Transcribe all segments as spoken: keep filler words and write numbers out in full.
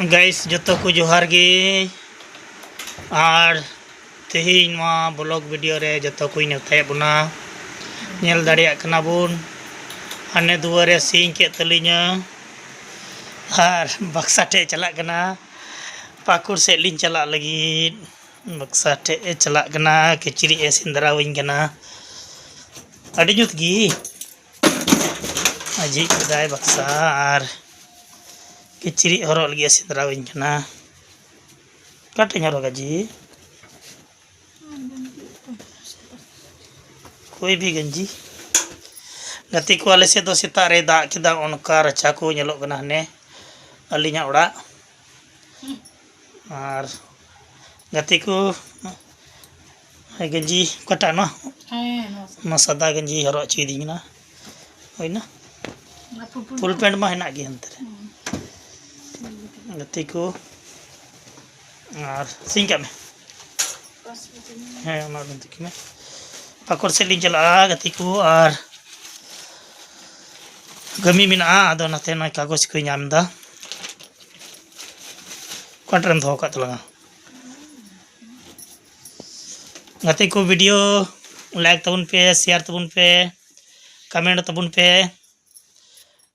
ᱜᱟᱭᱤᱥ, ᱡᱚᱛᱚ ᱠᱚ ᱡᱚᱦᱟᱨ ᱜᱮ᱾ ᱟᱨ ᱛᱮᱦᱮᱧ ᱱᱚᱣᱟ ᱵᱞᱚᱜ ᱵᱷᱤᱰᱤᱭᱳ ᱨᱮ ᱡᱚᱛᱚ ᱠᱚᱧ ᱱᱮᱣᱛᱟᱭᱮᱫ ᱵᱚᱱᱟ᱾ ᱧᱮᱞ ᱫᱟᱲᱮᱭᱟᱜ ᱠᱟᱱᱟ ᱵᱚᱱ, ᱦᱟᱱᱮ ᱫᱩᱣᱟᱹᱨ ᱨᱮ ᱥᱤᱧ ᱠᱮᱫ ᱛᱟᱹᱞᱤᱧᱟ ᱟᱨ ᱵᱟᱠᱥᱟ ᱴᱷᱮᱡ ᱪᱟᱞᱟᱜ ᱠᱟᱱᱟ᱾ ᱯᱟᱹᱠᱩᱲ ᱥᱮᱫ ᱞᱤᱧ ᱪᱟᱞᱟᱜ ᱞᱟᱹᱜᱤᱫ᱾ ᱵᱟᱠᱥᱟ ᱴᱷᱮᱡ ᱮ ᱪᱟᱞᱟᱜ ᱠᱟᱱᱟ, ᱠᱤᱪᱨᱤᱡ ᱮ ᱥᱮᱸᱫᱽᱨᱟᱣᱟᱹᱧ ᱠᱟᱱᱟ᱾ ᱟᱹᱰᱤ ᱡᱩᱛ ᱜᱮ ᱡᱷᱤᱡ ᱠᱮᱫᱟᱭ ᱵᱟᱠᱥᱟ ᱟᱨ ᱠᱤᱪᱨᱤᱡ ᱦᱚᱨᱚᱜ ᱞᱟᱹᱜᱤᱫ ᱮ ᱥᱮᱸᱫᱽᱨᱟᱣᱟᱹᱧ ᱠᱟᱱᱟ᱾ ᱚᱠᱟᱴᱟᱜ ᱤᱧ ᱦᱚᱨᱚᱜᱟ ᱡᱷᱤᱡ? ᱠᱳᱭ ᱵᱷᱤ ᱜᱮᱧᱡᱤ᱾ ᱜᱟᱛᱮ ᱠᱚ, ᱟᱞᱮ ᱥᱮᱫ ᱫᱚ ᱥᱮᱛᱟᱜ ᱨᱮ ᱫᱟᱜ ᱠᱮᱫᱟ, ᱚᱱᱠᱟ ᱨᱟᱪᱟ ᱠᱚ ᱧᱮᱞᱚᱜ ᱠᱟᱱᱟ ᱦᱟᱱᱮ ᱟᱹᱞᱤᱧᱟᱜ ᱚᱲᱟᱜ᱾ ᱟᱨ ᱜᱟᱛᱮ ᱠᱚ, ᱜᱮᱧᱡᱤ ᱚᱠᱟᱴᱟᱜ ᱱᱚᱣᱟ? ᱦᱮᱸ, ᱱᱚᱣᱟ ᱥᱟᱫᱟ᱾ ᱱᱚᱣᱟ ᱥᱟᱫᱟ ᱜᱮᱧᱡᱤ ᱦᱚᱨᱚᱜ ᱦᱚᱪᱚᱭᱮᱫᱤᱧ ᱠᱟᱱᱟ᱾ ᱦᱩᱭᱱᱟ? ᱚᱱᱟ ᱯᱷᱩᱞ ᱯᱮᱱᱴ ᱯᱷᱩᱞ ᱯᱮᱱᱴ ᱢᱟ ᱦᱮᱱᱟᱜ ᱜᱮ ᱦᱟᱱᱛᱮ ᱨᱮ᱾ ᱦᱩᱸ᱾ ᱜᱟᱛᱮ ᱠᱚ, ᱟᱨ ᱥᱤᱧ ᱠᱟᱜ ᱢᱮ᱾ ᱦᱮᱸ, ᱚᱱᱟ ᱫᱚ ᱛᱤᱠᱤ ᱢᱮ᱾ ᱯᱟᱠᱚᱲ ᱥᱮᱫ ᱞᱤᱧ ᱪᱟᱞᱟᱜᱼᱟ ᱜᱟᱛᱮ ᱠᱚ, ᱟᱨ ᱠᱟᱹᱢᱤ ᱢᱮᱱᱟᱜᱼᱟ, ᱟᱫᱚ ᱚᱱᱟᱛᱮ ᱱᱚᱜᱼᱚᱭ ᱠᱟᱜᱚᱡᱽ ᱠᱚᱧ ᱧᱟᱢ ᱮᱫᱟ᱾ ᱚᱠᱟᱴᱟᱜ ᱨᱮᱢ ᱫᱚᱦᱚ ᱠᱟᱜ ᱛᱟᱞᱟᱝᱟ? ᱜᱟᱛᱮ ᱠᱚ, ᱵᱷᱤᱰᱤᱭᱳ ᱞᱟᱭᱤᱠ ᱛᱟᱵᱚᱱ ᱯᱮ, ᱥᱮᱭᱟᱨ ᱛᱟᱵᱚᱱ ᱯᱮ, ᱠᱚᱢᱮᱱᱴ ᱛᱟᱵᱚᱱ ᱯᱮ᱾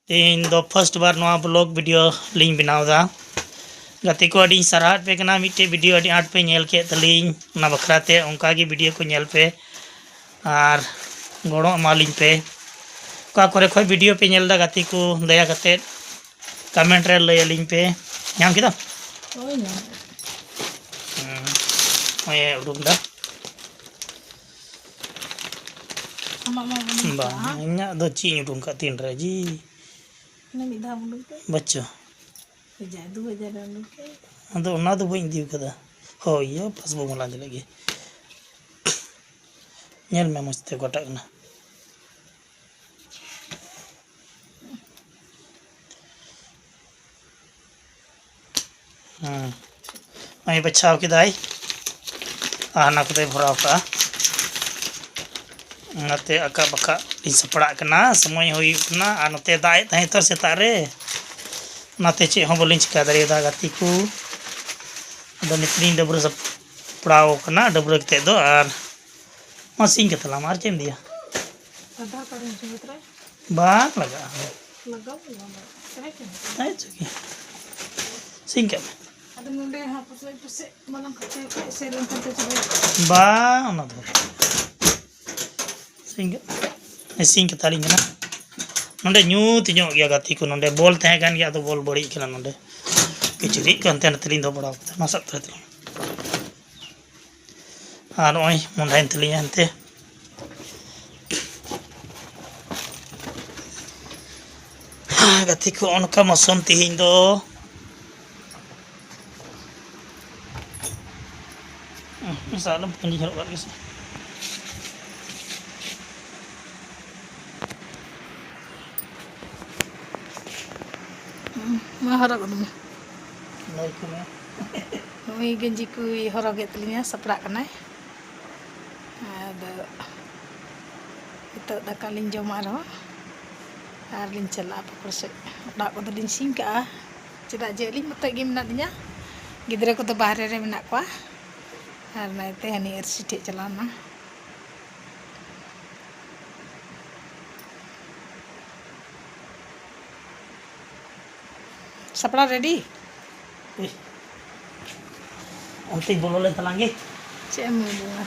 ᱛᱮᱦᱮᱧ ᱫᱚ ᱯᱷᱟᱥᱴ ᱵᱟᱨ ᱱᱚᱣᱟ ᱵᱞᱚᱜ ᱵᱷᱤᱰᱤᱭᱳ ᱞᱤᱧ ᱵᱮᱱᱟᱣ ᱮᱫᱟ᱾ ᱜᱟᱛᱮ ᱠᱚ, ᱟᱹᱰᱤᱧ ᱥᱟᱨᱦᱟᱣᱮᱫ ᱯᱮ ᱠᱟᱱᱟ, ᱢᱤᱫᱴᱮᱡ ᱵᱷᱤᱰᱤᱭᱳ ᱟᱹᱰᱤ ᱟᱸᱴ ᱯᱮ ᱧᱮᱞ ᱠᱮᱫ ᱛᱟᱹᱞᱤᱧ, ᱚᱱᱟ ᱵᱟᱠᱷᱨᱟ ᱛᱮ ᱚᱱᱠᱟ ᱜᱮ ᱵᱷᱤᱰᱤᱭᱳ ᱠᱚ ᱧᱮᱞ ᱯᱮ ᱟᱨ ᱜᱚᱲᱚ ᱮᱢᱟᱞᱤᱧ ᱯᱮ᱾ ᱚᱠᱟ ᱠᱚᱨᱮ ᱠᱷᱚᱡ ᱵᱷᱤᱰᱤᱭᱳ ᱯᱮ ᱧᱮᱞ ᱮᱫᱟ ᱜᱟᱛᱮ ᱠᱚ, ᱫᱟᱭᱟ ᱠᱟᱛᱮᱫ ᱠᱚᱢᱮᱱᱴ ᱨᱮ ᱞᱟᱹᱭ ᱟᱹᱞᱤᱧ ᱯᱮ᱾ ᱧᱟᱢ ᱠᱮᱫᱟᱢ? ᱦᱳᱭ, ᱧᱟᱢ ᱠᱮᱫᱟ᱾ ᱦᱩᱸ, ᱱᱚᱜᱼᱚᱭ ᱮ ᱩᱰᱩᱠ ᱮᱫᱟ᱾ ᱟᱢᱟᱜ ᱢᱟ ᱵᱟᱹᱱᱩᱜ ᱵᱟᱝ, ᱠᱟᱜᱼᱟ᱾ ᱤᱧᱟᱹᱜ ᱫᱚ ᱪᱮᱫ ᱤᱧ ᱩᱰᱩᱝ ᱠᱟᱜ ᱛᱤᱱ ᱨᱮ ᱡᱤ? ᱚᱱᱟ ᱢᱤᱫ ᱫᱷᱟᱣ ᱩᱰᱩᱝ ᱯᱮ᱾ ᱵᱟᱪᱚ᱾ ᱵᱷᱮᱡᱟ, ᱫᱩ ᱦᱟᱡᱟᱨ ᱩᱰᱩᱝ ᱯᱮ᱾ ᱟᱫᱚ ᱚᱱᱟ ᱫᱚ ᱵᱟᱹᱧ ᱤᱫᱤ ᱠᱟᱫᱟ᱾ ᱦᱳᱭ, ᱤᱭᱟᱹ, ᱯᱟᱥᱵᱩᱠ ᱢᱟ ᱞᱟᱫᱮ ᱞᱟᱹᱜᱤᱫ᱾ ᱧᱮᱞ ᱢᱮ ᱢᱚᱡᱽ ᱛᱮ ᱚᱠᱟᱴᱟᱜ ᱠᱟᱱᱟ᱾ ᱦᱮᱸ, ᱱᱚᱜᱼᱚᱭ ᱵᱟᱪᱷᱟᱣ ᱠᱮᱫᱟᱭ ᱟᱨ ᱦᱟᱱᱟ ᱠᱚᱫᱚᱭ ᱵᱷᱚᱨᱟᱣ ᱠᱟᱜᱼᱟ᱾ ᱚᱱᱟᱛᱮ ᱟᱠᱟᱵ ᱟᱠᱟᱵ ᱤᱧ ᱥᱟᱯᱲᱟᱜ ᱠᱟᱱᱟ, ᱥᱚᱢᱚᱭ ᱦᱩᱭᱩᱜ ᱠᱟᱱᱟ᱾ ᱟᱨ ᱱᱚᱛᱮ ᱫᱟᱜ ᱮᱫ ᱛᱟᱦᱮᱸ ᱛᱚ ᱥᱮᱛᱟᱜ ᱨᱮ, ᱚᱱᱟᱛᱮ ᱪᱮᱫ ᱦᱚᱸ ᱵᱟᱹᱞᱤᱧ ᱪᱤᱠᱟᱹ ᱫᱟᱲᱮᱭᱟᱫᱟ ᱜᱟᱛᱮ ᱠᱚ᱾ ᱟᱫᱚ ᱱᱤᱛ ᱞᱤᱧ ᱰᱟᱹᱵᱽᱨᱟᱹ ᱥᱟᱯᱲᱟᱣ ᱠᱟᱱᱟ, ᱰᱟᱹᱵᱽᱨᱟᱹ ᱠᱟᱛᱮᱫ ᱫᱚ ᱟᱨ ᱢᱟ ᱥᱤᱧ ᱠᱟᱛᱟᱞᱟᱝ ᱢᱮ, ᱟᱨ ᱪᱮᱫ ᱮᱢ ᱤᱫᱤᱭᱟ? ᱟᱫᱷᱟᱨ ᱠᱟᱨᱰ ᱤᱧ ᱥᱚᱸᱜᱮ ᱛᱚᱨᱟᱭᱟ᱾ ᱵᱟᱝ ᱞᱟᱜᱟᱜᱼᱟ᱾ ᱞᱟᱜᱟᱣ ᱜᱮ ᱵᱟᱝ ᱞᱟᱜᱟᱜᱼᱟ᱾ ᱛᱟᱦᱮᱸ ᱠᱟᱱᱟ᱾ ᱦᱮᱸ, ᱪᱮᱫ ᱜᱮ᱾ ᱥᱤᱧ ᱠᱟᱜ ᱢᱮ᱾ ᱟᱫᱚ ᱱᱚᱰᱮ ᱦᱟᱸᱜ ᱯᱟᱥᱮᱡ, ᱯᱟᱥᱮᱡ ᱵᱟᱞᱟᱝ ᱠᱷᱟᱨᱪᱟᱭ ᱠᱷᱟᱡ ᱥᱮ ᱞᱮᱱᱠᱷᱟᱱ ᱯᱮ ᱪᱟᱵᱟᱭᱟ᱾ ᱵᱟᱝ, ᱚᱱᱟ ᱫᱚ ᱵᱟᱝ᱾ ᱥᱤᱧ ᱠᱟᱜ ᱢᱮ᱾ ᱥᱤᱧ ᱠᱟᱛᱟᱞᱤᱧ ᱠᱟᱱᱟ᱾ ᱱᱚᱰᱮ ᱧᱩᱛ ᱧᱚᱜ ᱜᱮᱭᱟ ᱜᱟᱛᱮ ᱠᱚ, ᱱᱚᱰᱮ ᱵᱚᱞ ᱛᱟᱦᱮᱸ ᱠᱟᱱ ᱜᱮᱭᱟ, ᱟᱫᱚ ᱵᱚᱞ ᱵᱟᱹᱲᱤᱡ ᱠᱟᱱᱟ᱾ ᱱᱚᱰᱮ ᱠᱤᱪᱨᱤᱡ ᱠᱚ ᱦᱟᱱᱛᱮ ᱱᱟᱛᱮ ᱞᱤᱧ ᱫᱚᱦᱚ ᱵᱟᱲᱟ ᱠᱟᱫᱟ, ᱚᱱᱟ ᱥᱟᱵ ᱛᱟᱨᱟᱭ ᱛᱟᱞᱟᱝ ᱢᱮ᱾ ᱟᱨ ᱱᱚᱜᱼᱚᱭ ᱢᱚᱸᱰᱷᱟᱭᱮᱱ ᱛᱟᱹᱞᱤᱧᱟ ᱮᱱᱛᱮ᱾ ᱜᱟᱛᱮ ᱠᱚ, ᱚᱱᱠᱟ ᱢᱳᱥᱚᱢ ᱛᱮᱦᱮᱧ ᱫᱚ᱾ ᱢᱮᱥᱟ ᱟᱞᱚᱢ ᱯᱩᱸᱡᱤ ᱡᱷᱟᱲᱚᱜ ᱠᱟᱜ ᱜᱮ ᱥᱮ᱾ ᱢᱟ ᱦᱚᱨᱚᱜ ᱠᱟᱜ ᱢᱮ᱾ ᱞᱟᱹᱭ ᱠᱚ ᱢᱮ᱾ ᱱᱩᱭ ᱜᱮᱧᱡᱤ ᱠᱚᱭ ᱦᱚᱨᱚᱜᱮᱫ ᱛᱟᱹᱞᱤᱧᱟ, ᱥᱟᱯᱲᱟᱜ ᱠᱟᱱᱟᱭ᱾ ᱟᱫᱚ ᱱᱤᱛᱚᱜ ᱫᱟᱠᱟ ᱞᱤᱧ ᱡᱚᱢᱟ ᱟᱨᱦᱚᱸ, ᱟᱨ ᱞᱤᱧ ᱪᱟᱞᱟᱜᱼᱟ ᱯᱟᱠᱚᱲ ᱥᱮᱫ᱾ ᱚᱲᱟᱜ ᱠᱚᱫᱚ ᱞᱤᱧ ᱥᱤᱧ ᱠᱟᱜᱼᱟ, ᱪᱮᱫᱟᱜ ᱡᱮ ᱟᱹᱞᱤᱧ ᱢᱚᱛᱚᱡ ᱜᱮ ᱢᱮᱱᱟᱜ ᱞᱤᱧᱟ, ᱜᱤᱫᱽᱨᱟᱹ ᱠᱚᱫᱚ ᱵᱟᱦᱨᱮ ᱨᱮ ᱢᱮᱱᱟᱜ ᱠᱚᱣᱟ᱾ ᱟᱨ ᱱᱟᱭᱛᱮ ᱦᱟᱹᱱᱤ ᱟᱹᱨᱥᱤ ᱴᱷᱮᱡ ᱪᱟᱞᱟᱣ ᱮᱱᱟ᱾ ᱥᱟᱯᱲᱟᱣ ᱨᱮᱰᱤ? ᱤᱥ᱾ ᱚᱱᱛᱮᱧ ᱵᱚᱞᱚ ᱞᱮᱱ ᱛᱟᱞᱟᱝ ᱜᱮ᱾ ᱪᱮᱫ ᱮᱢ ᱩᱫᱩᱜᱟ?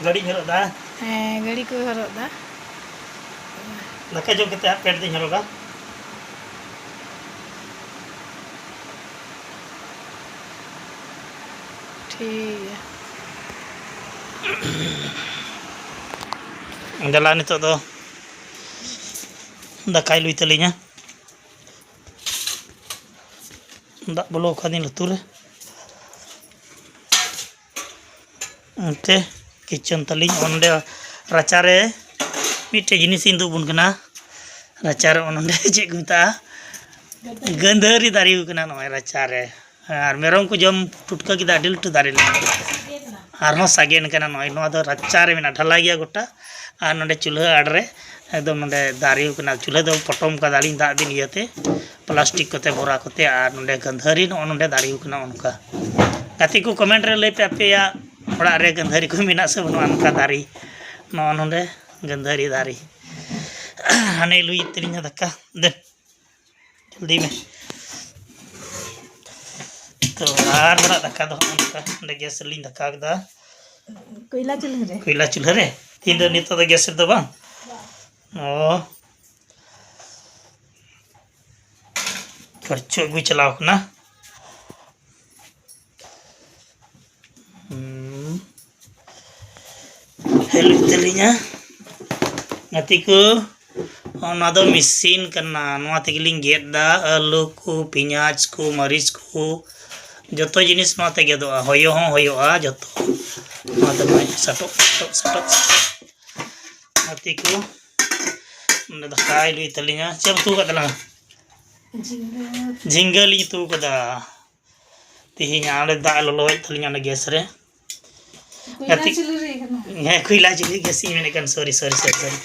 ᱜᱟᱹᱰᱤᱧ ᱦᱚᱨᱚᱜ ᱫᱟ᱾ ᱦᱮᱸ, ᱜᱟᱹᱰᱤ ᱠᱚ ᱦᱚᱨᱚᱜ ᱫᱟ᱾ ᱫᱟᱠᱟ ᱡᱚᱢ ᱠᱟᱛᱮ ᱦᱟᱸᱜ ᱯᱮᱱᱴ ᱫᱚᱧ ᱦᱚᱨᱚᱜᱟ᱾ ᱴᱷᱤᱠ ᱜᱮᱭᱟ᱾ ᱫᱮᱞᱟ ᱱᱤᱛᱚᱜ ᱫᱚ ᱫᱟᱠᱟᱭ ᱞᱩᱭ ᱛᱟᱹᱞᱤᱧᱟ᱾ ᱫᱟᱜ ᱵᱚᱞᱚ ᱟᱠᱟᱫᱤᱧ ᱞᱩᱛᱩᱨ ᱨᱮ᱾ ᱚᱱᱛᱮ ᱠᱤᱪᱮᱱ ᱛᱟᱹᱞᱤᱧ, ᱚᱸᱰᱮ ᱨᱟᱪᱟᱨᱮ ᱢᱤᱫᱴᱮᱡ ᱡᱤᱱᱤᱥ ᱤᱧ ᱩᱫᱩᱜ ᱟᱵᱚᱱ ᱠᱟᱱᱟ᱾ ᱨᱟᱪᱟᱨᱮ ᱱᱚᱸᱰᱮ ᱪᱮᱫ ᱠᱚ ᱢᱮᱛᱟᱜᱼᱟ, ᱜᱟᱹᱱᱫᱷᱟᱹᱨᱤ ᱫᱟᱨᱮ ᱠᱟᱱᱟ ᱱᱚᱜᱼᱚᱭ ᱨᱟᱪᱟᱨᱮ᱾ ᱟᱨ ᱢᱮᱨᱚᱢ ᱠᱚ ᱡᱚᱢ ᱴᱩᱴᱠᱟᱹ ᱠᱮᱫᱟ, ᱟᱹᱰᱤ ᱞᱟᱹᱴᱩ ᱫᱟᱨᱮ ᱞᱮᱱᱟ᱾ ᱟᱨᱦᱚᱸ ᱥᱟᱜᱮᱱ ᱠᱟᱱᱟ ᱱᱚᱜᱼᱚᱭ, ᱱᱚᱣᱟ ᱫᱚ ᱨᱟᱪᱟᱨᱮ ᱢᱮᱱᱟᱜᱼᱟ, ᱰᱷᱟᱞᱟ ᱜᱮᱭᱟ ᱜᱚᱴᱟ᱾ ᱟᱨ ᱱᱚᱸᱰᱮ ᱪᱩᱞᱦᱟᱹ ᱟᱲᱨᱮ ᱮᱠᱫᱚᱢ ᱱᱚᱰᱮ ᱫᱟᱨᱮ ᱠᱟᱱᱟ, ᱪᱩᱞᱦᱟᱹ ᱫᱚ ᱯᱚᱴᱚᱢ ᱠᱟᱫᱟᱞᱤᱧ ᱫᱟᱜ ᱫᱤᱱ ᱤᱭᱟᱹᱛᱮ, ᱯᱞᱟᱥᱴᱤᱠ ᱠᱚᱛᱮ, ᱵᱚᱨᱟ ᱠᱚᱛᱮ, ᱟᱨ ᱱᱚᱰᱮ ᱜᱟᱹᱫᱷᱟᱹᱨᱤ ᱱᱚᱜᱼᱚ ᱱᱚᱰᱮ ᱫᱟᱨᱮ ᱠᱟᱱᱟ᱾ ᱚᱱᱠᱟ ᱜᱟᱛᱮ ᱠᱚ comment ᱨᱮ ᱞᱟᱹᱭ ᱯᱮ, ᱟᱯᱮᱭᱟᱜ ᱚᱲᱟᱜ ᱨᱮ ᱜᱟᱹᱫᱷᱟᱹᱨᱤ ᱠᱚ ᱢᱮᱱᱟᱜ ᱥᱮ ᱵᱟᱹᱱᱩᱜᱼᱟ? ᱱᱚᱝᱠᱟ ᱫᱟᱨᱮ, ᱱᱚᱜᱼᱚ ᱱᱚᱰᱮ ᱜᱟᱹᱫᱷᱟᱹᱨᱤ ᱫᱟᱨᱮ᱾ ᱦᱟᱱᱮ ᱞᱩᱭ ᱛᱟᱹᱞᱤᱧᱟ ᱫᱟᱠᱟ, ᱫᱮᱱ ᱡᱚᱞᱫᱤ ᱢᱮ᱾ ᱛᱚ ᱟᱨ ᱦᱚᱲᱟᱜ ᱫᱟᱠᱟ ᱫᱚ ᱦᱚᱸᱜᱼᱚ ᱱᱚᱝᱠᱟ ᱚᱸᱰᱮ ᱜᱮᱥ ᱨᱮᱞᱤᱧ ᱫᱟᱠᱟ ᱠᱮᱫᱟ᱾ ᱠᱚᱭᱞᱟ ᱪᱩᱞᱦᱟᱹ ᱨᱮ᱾ ᱠᱚᱭᱞᱟ ᱪᱩᱞᱦᱟᱹ ᱨᱮ? ᱛᱤᱦᱤᱧ ᱫᱚ ᱱᱤᱛᱚᱜ ᱫᱚ ᱜᱮᱥ ᱨᱮᱫᱚ ᱵᱟᱝ? ᱚ, ᱠᱷᱟᱹᱲᱪᱩ ᱟᱹᱜᱩᱭ ᱪᱟᱞᱟᱣ ᱠᱟᱱᱟ᱾ ᱦᱩᱸ᱾ ᱦᱮᱞᱳ ᱛᱟᱹᱞᱤᱧᱟ ᱜᱟᱛᱮ ᱠᱚ, ᱚᱱᱟ ᱫᱚ ᱢᱮᱥᱤᱱ ᱠᱟᱱᱟ, ᱱᱚᱣᱟ ᱛᱮᱜᱮᱞᱤᱧ ᱜᱮᱫ ᱮᱫᱟ ᱟᱹᱞᱩ ᱠᱚ, ᱯᱮᱸᱭᱟᱡᱽ ᱠᱚ, ᱢᱟᱹᱨᱤᱪ ᱠᱚ, ᱡᱚᱛᱚ ᱡᱤᱱᱤᱥ ᱱᱚᱣᱟ ᱛᱮ ᱜᱮᱫᱚᱜᱼᱟ, ᱦᱚᱭᱚ ᱦᱚᱸ ᱦᱚᱭᱚᱜᱼᱟ ᱡᱚᱛᱚ᱾ ᱱᱚᱣᱟ ᱛᱮ ᱱᱚᱜᱼᱚᱭ ᱥᱟᱴᱚᱜ ᱥᱟᱴᱚᱜ ᱥᱟᱴᱚᱜ ᱥᱟᱴᱚᱜ᱾ ᱜᱟᱛᱮ ᱠᱚ, ᱱᱚᱰᱮ ᱫᱟᱠᱟᱭ ᱞᱩᱭ ᱛᱟᱹᱞᱤᱧᱟ᱾ ᱪᱮᱫ ᱮᱢ ᱩᱛᱩ ᱟᱠᱟᱫ ᱛᱟᱞᱟᱝᱟ? ᱡᱷᱤᱸᱜᱟᱹ᱾ ᱡᱷᱤᱸᱜᱟᱹ ᱞᱤᱧ ᱩᱛᱩ ᱟᱠᱟᱫᱟ ᱛᱮᱦᱮᱧ᱾ ᱚᱸᱰᱮ ᱫᱟᱜ ᱮ ᱞᱚᱞᱚᱭᱮᱫ ᱛᱟᱹᱞᱤᱧᱟ ᱚᱸᱰᱮ ᱜᱮᱥ ᱨᱮ᱾ ᱠᱚᱭᱞᱟ ᱜᱟᱛᱮ ᱪᱩᱞᱦᱟᱹ ᱨᱮ ᱠᱟᱱᱟ᱾ ᱦᱮᱸ, ᱠᱚᱭᱞᱟ ᱪᱩᱞᱦᱟᱹ ᱜᱮᱥ ᱤᱧ ᱢᱮᱱᱮᱫ ᱠᱟᱱ, ᱥᱚᱨᱤ, ᱥᱚᱨᱤ, ᱥᱚᱨᱤ, ᱥᱚᱨᱤ᱾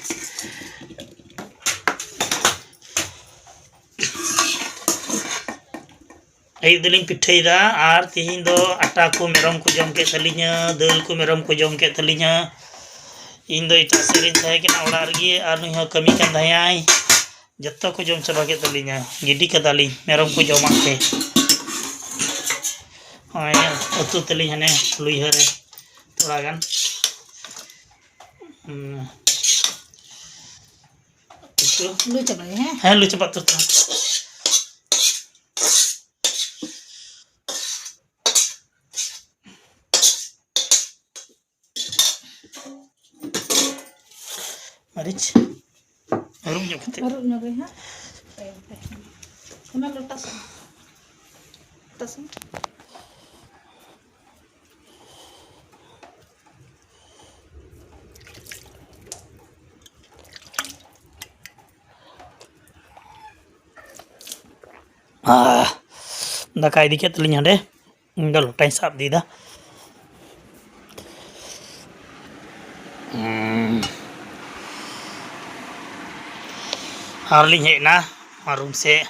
ᱟᱹᱭᱩᱵ ᱫᱚᱞᱤᱧ ᱯᱤᱴᱷᱟᱹᱭᱮᱫᱟ, ᱟᱨ ᱛᱮᱦᱮᱧ ᱫᱚ ᱟᱴᱟ ᱠᱚ ᱢᱮᱨᱚᱢ ᱠᱚ ᱡᱚᱢ ᱠᱮᱫ ᱛᱟᱹᱞᱤᱧᱟ, ᱫᱟᱹᱞ ᱠᱚ ᱢᱮᱨᱚᱢ ᱠᱚ ᱡᱚᱢ ᱠᱮᱫ ᱛᱟᱹᱞᱤᱧᱟ᱾ ᱤᱧ ᱫᱚ ᱮᱴᱟᱜ ᱥᱮᱫ ᱨᱤᱧ ᱛᱟᱦᱮᱸ ᱠᱟᱱᱟ ᱚᱲᱟᱜ ᱨᱮᱜᱮ, ᱟᱨ ᱱᱩᱭ ᱦᱚᱸ ᱠᱟᱹᱢᱤ ᱠᱟᱱ ᱛᱟᱦᱮᱸᱭᱟᱭ, ᱡᱚᱛᱚ ᱠᱚ ᱡᱚᱢ ᱪᱟᱵᱟ ᱠᱮᱫ ᱛᱟᱹᱞᱤᱧᱟ, ᱜᱤᱰᱤ ᱠᱟᱫᱟᱞᱤᱧ ᱢᱮᱨᱚᱢ ᱠᱚ ᱡᱚᱢᱟᱜ ᱛᱮ᱾ ᱱᱚᱜᱼᱚᱭ ᱩᱛᱩ ᱛᱟᱹᱞᱤᱧ ᱦᱟᱱᱮ ᱞᱩᱭᱦᱟᱹ ᱨᱮ ᱛᱷᱚᱲᱟ ᱜᱟᱱ᱾ ᱦᱩᱸ᱾ ᱩᱛᱩ᱾ ᱞᱩ ᱪᱟᱵᱟᱭ, ᱦᱮᱸ? ᱦᱮᱸ, ᱞᱩ ᱪᱟᱵᱟ ᱩᱛᱩ ᱛᱷᱚᱲᱟ᱾ ᱢᱟᱹᱨᱤᱪ ᱟᱹᱨᱩᱵ ᱧᱚᱜ ᱠᱟᱛᱮ᱾ ᱟᱹᱨᱩᱵ ᱧᱚᱜᱟᱹᱧ ᱦᱟᱸᱜ᱾ ᱛᱟᱭᱚᱢ ᱛᱮ᱾ ᱚᱱᱟ ᱞᱚᱴᱟ ᱥᱟᱵ᱾ ᱞᱚᱴᱟ ᱥᱟᱵ᱾ ᱟᱦ, ᱫᱟᱠᱟ ᱤᱫᱤ ᱠᱮᱫ ᱛᱟᱹᱞᱤᱧ ᱦᱟᱸᱰᱮ᱾ ᱤᱧ ᱫᱚ ᱞᱚᱴᱟᱧ ᱥᱟᱵ ᱤᱫᱤᱭᱮᱫᱟ᱾ ᱩᱸ᱾ ᱟᱨ ᱞᱤᱧ ᱦᱮᱡ ᱮᱱᱟ ᱱᱚᱣᱟ ᱨᱩᱢ ᱥᱮᱫ᱾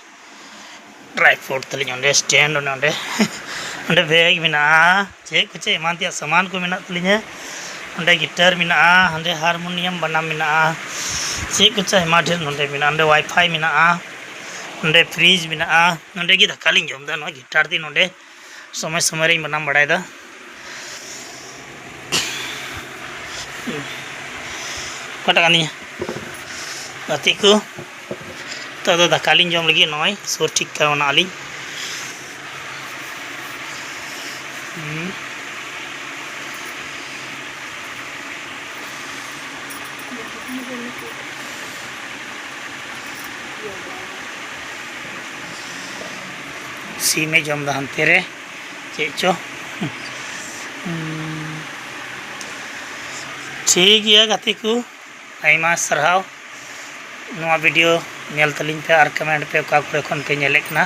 ᱴᱨᱟᱭᱯᱚᱰ ᱛᱟᱹᱞᱤᱧ ᱚᱸᱰᱮ, ᱥᱴᱮᱱᱰ ᱚᱱᱮ ᱚᱸᱰᱮ᱾ ᱚᱸᱰᱮ ᱵᱮᱜᱽ ᱢᱮᱱᱟᱜᱼᱟ, ᱪᱮᱫ ᱠᱚᱪᱚ ᱮᱢᱟᱱ ᱛᱮᱭᱟᱜ ᱥᱟᱢᱟᱱ ᱠᱚ ᱢᱮᱱᱟᱜ ᱛᱟᱹᱞᱤᱧᱟ᱾ ᱚᱸᱰᱮ ᱜᱤᱴᱟᱨ ᱢᱮᱱᱟᱜᱼᱟ, ᱦᱟᱸᱰᱮ ᱦᱟᱨᱢᱳᱱᱤᱭᱟᱢ ᱵᱟᱱᱟᱢ ᱢᱮᱱᱟᱜᱼᱟ, ᱪᱮᱫ ᱠᱚᱪᱚ ᱟᱭᱢᱟ ᱰᱷᱮᱨ ᱱᱚᱸᱰᱮ ᱢᱮᱱᱟᱜᱼᱟ᱾ ᱚᱸᱰᱮ ᱣᱟᱭᱯᱷᱟᱭ ᱢᱮᱱᱟᱜᱼᱟ, ᱚᱸᱰᱮ ᱯᱷᱨᱤᱡᱽ ᱢᱮᱱᱟᱜᱼᱟ᱾ ᱱᱚᱸᱰᱮ ᱜᱮ ᱫᱟᱠᱟ ᱞᱤᱧ ᱡᱚᱢ ᱮᱫᱟ, ᱱᱚᱣᱟ ᱜᱤᱴᱟᱨ ᱛᱮ ᱱᱚᱸᱰᱮ ᱥᱚᱢᱚᱭ ᱥᱚᱢᱚᱭ ᱨᱤᱧ ᱵᱟᱱᱟᱢ ᱵᱟᱲᱟᱭᱮᱫᱟ᱾ ᱚᱠᱟᱴᱟᱜ ᱠᱟᱱ ᱛᱤᱧᱟ? ᱜᱟᱛᱮ ᱠᱚ, ᱱᱤᱛᱚᱜ ᱫᱚ ᱫᱟᱠᱟ ᱞᱤᱧ ᱡᱚᱢ ᱞᱟᱹᱜᱤᱫ, ᱱᱚᱜᱼᱚᱭ ᱥᱩᱨ ᱴᱷᱤᱠ ᱠᱟᱣᱱᱟ ᱟᱹᱞᱤᱧ᱾ ᱦᱩᱸ᱾ ᱥᱤᱢᱮ ᱡᱚᱢ ᱮᱫᱟ ᱦᱟᱱᱛᱮ ᱨᱮ, ᱪᱮᱫ ᱪᱚ᱾ ᱦᱩᱸ᱾ ᱴᱷᱤᱠ ᱜᱮᱭᱟ ᱜᱟᱛᱮ ᱠᱚ, ᱟᱭᱢᱟ ᱥᱟᱨᱦᱟᱣ ᱱᱚᱣᱟ ᱵᱷᱤᱰᱤᱭᱳ ᱧᱮᱞ ᱛᱟᱹᱞᱤᱧ ᱯᱮ ᱟᱨ ᱠᱚᱢᱮᱱᱴ ᱯᱮ ᱚᱠᱟ ᱠᱚᱨᱮ ᱠᱷᱚᱱ ᱯᱮ ᱧᱮᱞᱮᱫ ᱠᱟᱱᱟ᱾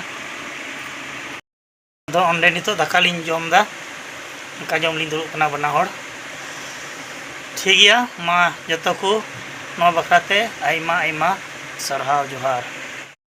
ᱟᱫᱚ ᱚᱸᱰᱮ ᱱᱤᱛᱚᱜ ᱫᱟᱠᱟ ᱞᱤᱧ ᱡᱚᱢ ᱮᱫᱟ, ᱫᱟᱠᱟ ᱡᱚᱢ ᱞᱤᱧ ᱫᱩᱲᱩᱵ ᱠᱟᱱᱟ ᱵᱟᱱᱟ ᱦᱚᱲ᱾ ᱴᱷᱤᱠ ᱜᱮᱭᱟ, ᱢᱟ ᱡᱚᱛᱚ ᱠᱚ ᱱᱚᱣᱟ ᱵᱟᱠᱷᱨᱟ ᱛᱮ ᱟᱭᱢᱟ ᱟᱭᱢᱟ ᱥᱟᱨᱦᱟᱣ, ᱡᱚᱦᱟᱨ᱾